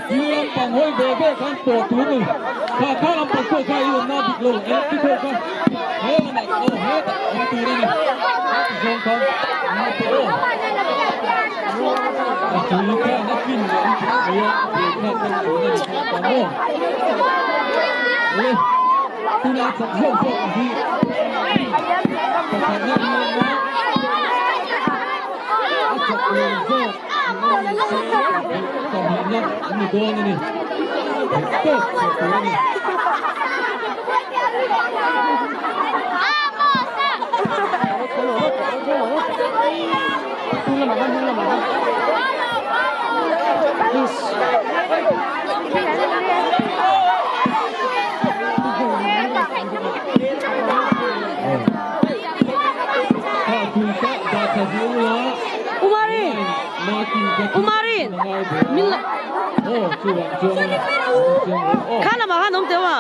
kil lampang hawi ve ve khan pawh tur ni. Kha kha lampang pawh kha i awmna dik lo electric ho kha he lamah aw hetah awm tur a ni. Heti zawng khan an pawh aw. A hrui khan a tlin leh lutuk mai a, a buai thlak kan tun a ni kha ta maw? Le, tunah chak zawk zawk ang hi pakhatna an awm a, a chak lo zawk an awm se pahnihna an ni dawn a ni. Theih tawp chhuah tur a ni. Umarin! Umarin! Min la Kha lamah khan awm teuh a.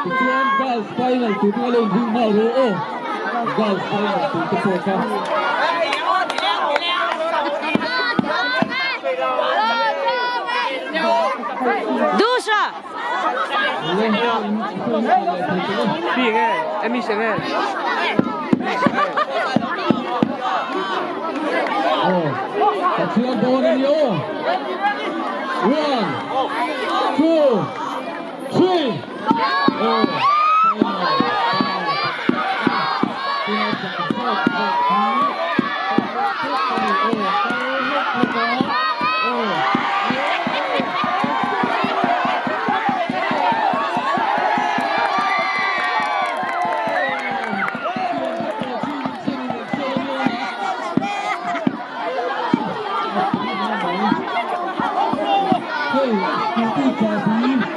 Tichuan Girls final tur te lo inring nghal rawh aw. Girls final tur te pawh kha. Dusha! Pi nge, Amy se nge. Aw, Pathian dawn a ni aw. One, two, three. Aw, final. Tunah chak zawk zawk hi.